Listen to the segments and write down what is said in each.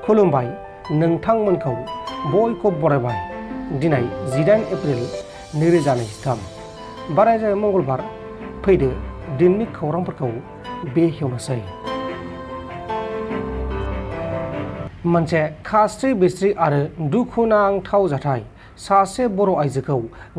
खुलुमबाय नोंथांमोनखौ बयखौ बरायबाय दिनै 18 एप्रिल 2023 बर'आइज मंगलबार फैदो दिननि खौरांफोरखौ बेखेवनोसै। मोनसे खास्रि बिस्रि आरो दुखुनांथाव जाथाय सासे बर' आइजोखौ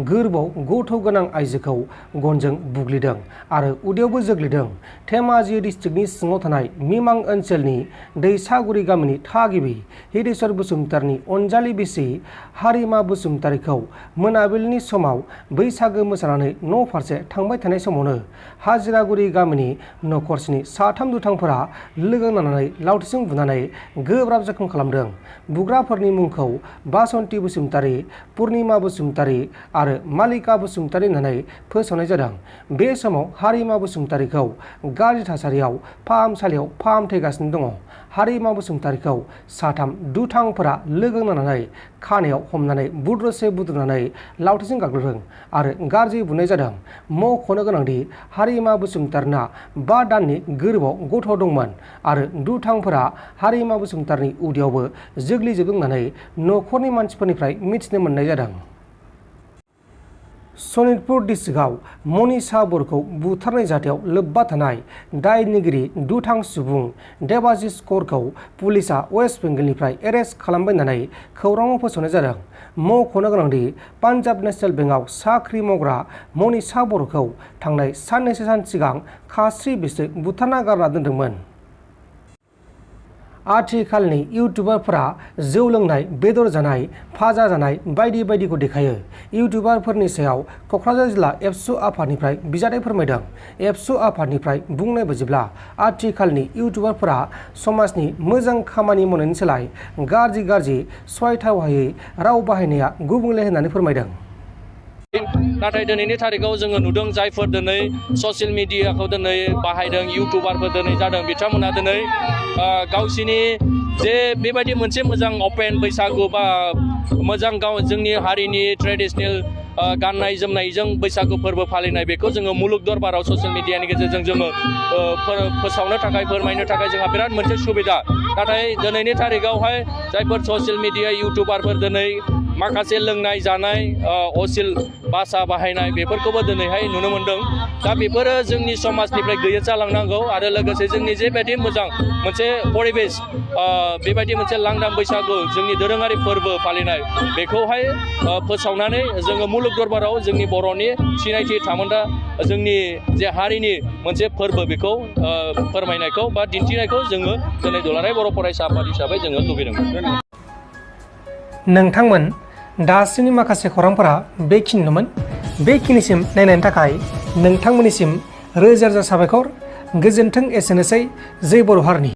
गोरबोआव गथ' गोनां आइजोखौ गनजों बुग्लिदों आरो उदैयावबो जोग्लिदों। धेमाजि डिस्ट्रिक्टनि सिङाव थानाय मिमां ओनसोलनि दैसागुरि गामिनि थागिबि हिदेश्वर बसुमतारिनि अनजालि बिसि हारिमा बसुमतारिखौ मोनाबिलिनि समाव बैसागो मोसानानै न' फारसे थांबाय थानाय समावनो हाजिरागुरि गामिनि नखरसेनि साथाम दुथांफोरा लोगो नांनानै लावथिजों बुनानै गोब्राब जखम खालामदों। बुग्राफोरनि मुंखौ बासन्ति बसुमतारि, पुर्निमा बसुमतारि आरो मालिका बसुमतारि होननानै फोसावनाय जादों। बे समाव हारिमा बसुमतारिखौ गाज्रि थासारियाव फाहामसालियाव फाहामथायगासिनो दङ। हारिमा बसुमतारिखौ साथाम दुथांफोरा लोगो नांनानै खानायाव हमनानै बुद्रुसे बुद्रुनानै लावथिजों गाग्लोबदों आरो गाज्रि बुनाय जादों। मख'नो गोनांदि हारिमा बसुमतारिना 5 दाननि गोरबोआव गथ' दंमोन आरो दुथांफोरा हारिमा बसुमतारिनि उदैयावबो जोग्लिजोबदों होननानै नखरनि मानसिफोरनिफ्राय मिथिनो मोननाय जादों। सनितपुर डिस्ट्रिक्टआव मनीषा बर'खौ बुथारनाय जाथायाव लोब्बा थानाय दायनिगिरि दुथां सुबुं देबाशिष करखौ पुलिसआ वेस्ट बेंगलनिफ्राय एरेस्ट खालामबाय होननानै खौराङाव फोसावनाय जादों। मख'नो गोनांदि पान्जाब नेशनेल बेंकआव साख्रि मावग्रा मनीषा बर'खौ थांनाय साननैसो सान सिगां खास्रि बिस्रि बुथारना गारना दोनदोंमोन। आथिखालनि इउटुबारफोरा जौ लोंनाय, बेदर जानाय, फाजा जानाय बायदि बायदिखौ देखायो। इउटुबारफोरनि सायाव क'क्राझार जिल्ला एबसु आफादनिफ्राय बिजाथि फोरमायदों। एबसु आफादनिफ्राय बुंनाय बायदिब्ला आथिखालनि इउटुबारफोरा समाजनि मोजां खामानि मावनायनि सोलाय गाज्रि सहायथावहायै राव बाहायनाया गुबुंले होननानै फोरमायदों। नाथाय दिनैनि थारिखआव जोङो नुदों जायफोर दिनै ससियेल मिडियाखौ दिनै बाहायदों, इउटुबारफोर दिनै जादों, बिथांमोना दिनै गावसिनि जे बेबायदि मोनसे मोजां अपेन बैसागु बा मोजां जोंनि हारिनि ट्रेडिशनेल गाननाय जोमनायजों बैसागु फोरबो फालिनाय बेखौ जोङो मुलुग दरबाराव ससियेल मिडियानि गेजेरजों जोङो फोसावनो थाखाय फोरमायनो थाखाय जोंहा बिराद मोनसे सुबिदा। नाथाय दिनैनि थारिखआवहाय जायफोर ससियेल मिडिया इउटुबारफोर दिनै माखासे लोंनाय जानाय अश्लील भाषा बाहायनाय बेफोरखौबो दिनैहाय नुनो मोनदों। दा बेफोरो जोंनि समाजनिफ्राय गैया जालांनांगौ आरो लोगोसे जोंनि जेबायदि मोजां मोनसे परिबेस बेबायदि मोनसे लांदां बैसागु जोंनि दोरोङारि फोरबो फालिनाय बेखौहाय फोसावनानै जोङो मुलुग दरबाराव जोंनि बर'नि सिनायथि थामोनदा जोंनि जे हारिनि मोनसे फोरबो बेखौ फोरमायनायखौ बा दिन्थिनायखौ जोङो दिनै दुलाराय बर' फरायसा आफाद हिसाबै जोङो लुबैदों। नोंथांमोन दासिमनि माखासे खौरांफोरा बेखिनिनोमोन। बेखिनिसिम नायनायनि थाखाय नोंथांमोननिसिम रोजा रोजा साबायखर। गोजोन्थों। एसेनोसै। जै बर' हारिनि।